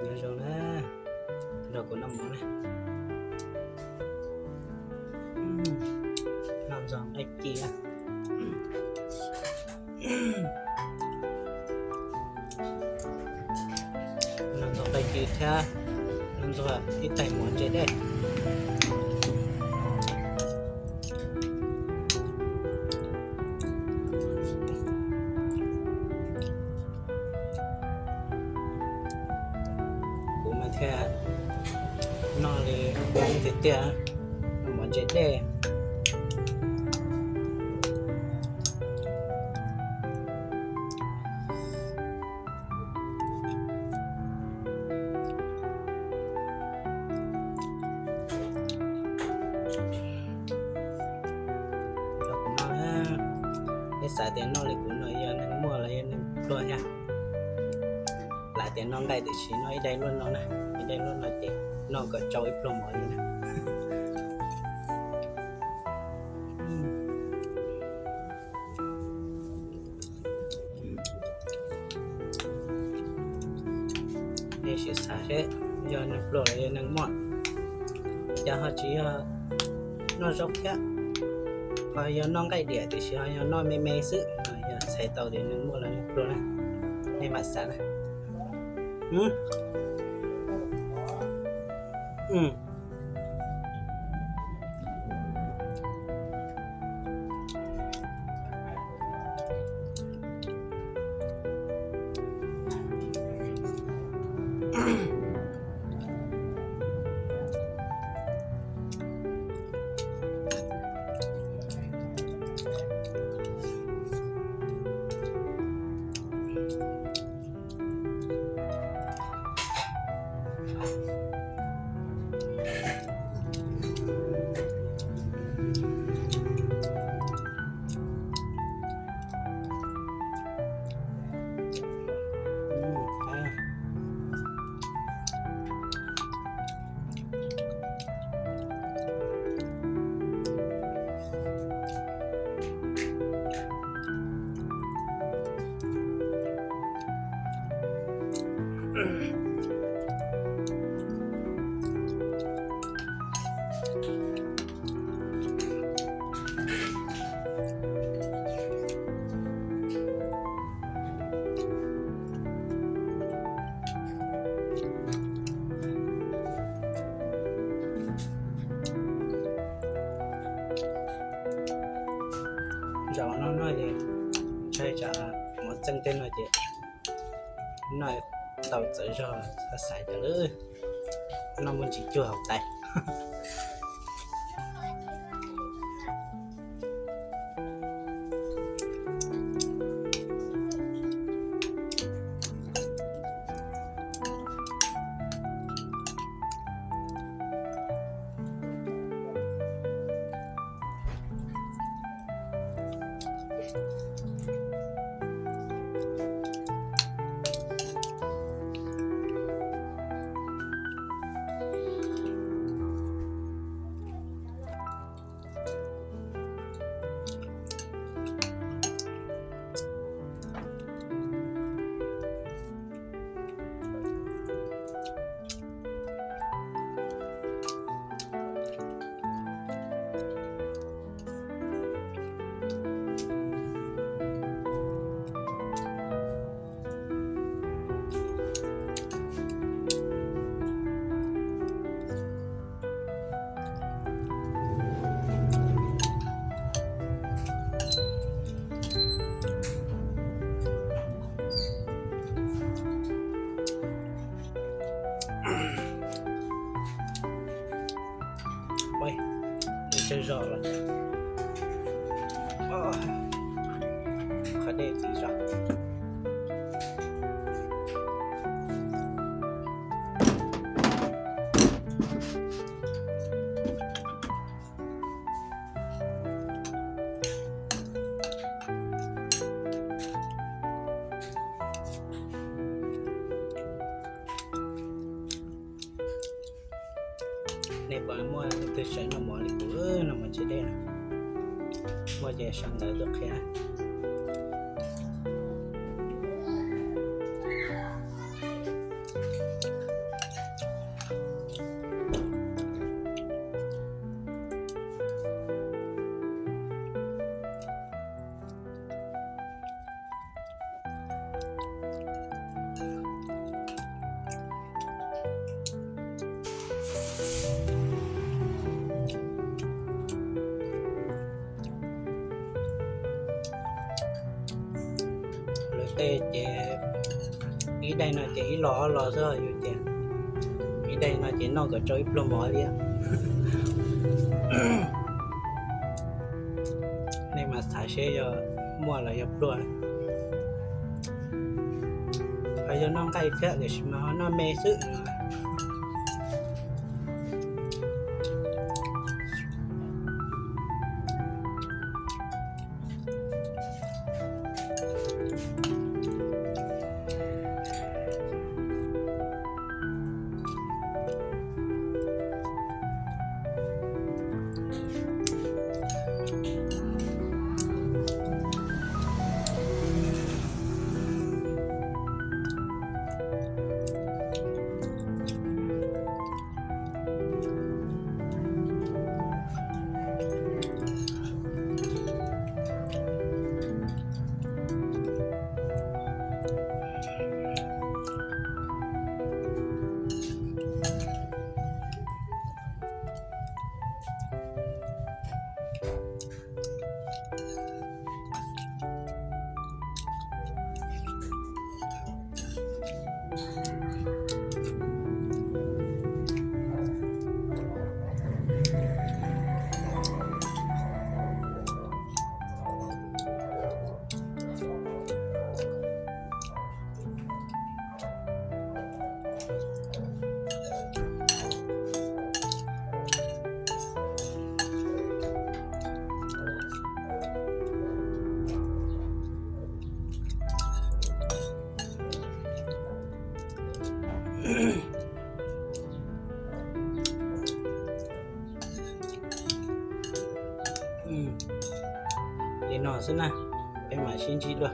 Nyob zoo na, nrog kuv noj mov na. Noj ntxuag nqaij ci na. Noj ntxuag nqaij ci thiab noj ntxuag ib tais mov ntse dej. Kuv mas thiaj noj li tiag tiag, noj mov ntse dej. Noj, nej xav tias noj li kuv no yog neeg muaj los yog neeg pluag thiab? Lam tias noj nqaij tiam sis noj ib daim luaj no na, ib daim luaj no ces noj kom tsau ib pluag mov li na. Nej sim xav seb yog neeg pluag los yog neeg muaj, cas ho tsis yog noj zaub thiab, ho yog noj nqaij diam tiam sis ho yog noj me me xwb, yog txhais tau tias neeg muaj los neeg pluag na. Nej mam xav na. Zaum no no ces ntshai tsam mov txeej tej no ces noj tau txawv zog xav xaiv tas lawm, noj muaj ntsis cuag hauv tais. Tsawg zog los, qhov dej txiv zog. Nej puas muaj leej twg saib noj mov li kuv noj mov ntse dej no? Muaj ces sau ntawv tuaj qhia. Tej ces ib daim no ces ib los ob los xwb yus ces, ib daim no ces noj kom tsau ib pluag mov li. Nej mas xav seb yog muaj los yog pluag. Ho yog noj nqaij thiab tiam sis mas ho noj me xwb. Li no xwb na, peb mam sib ntsib dua.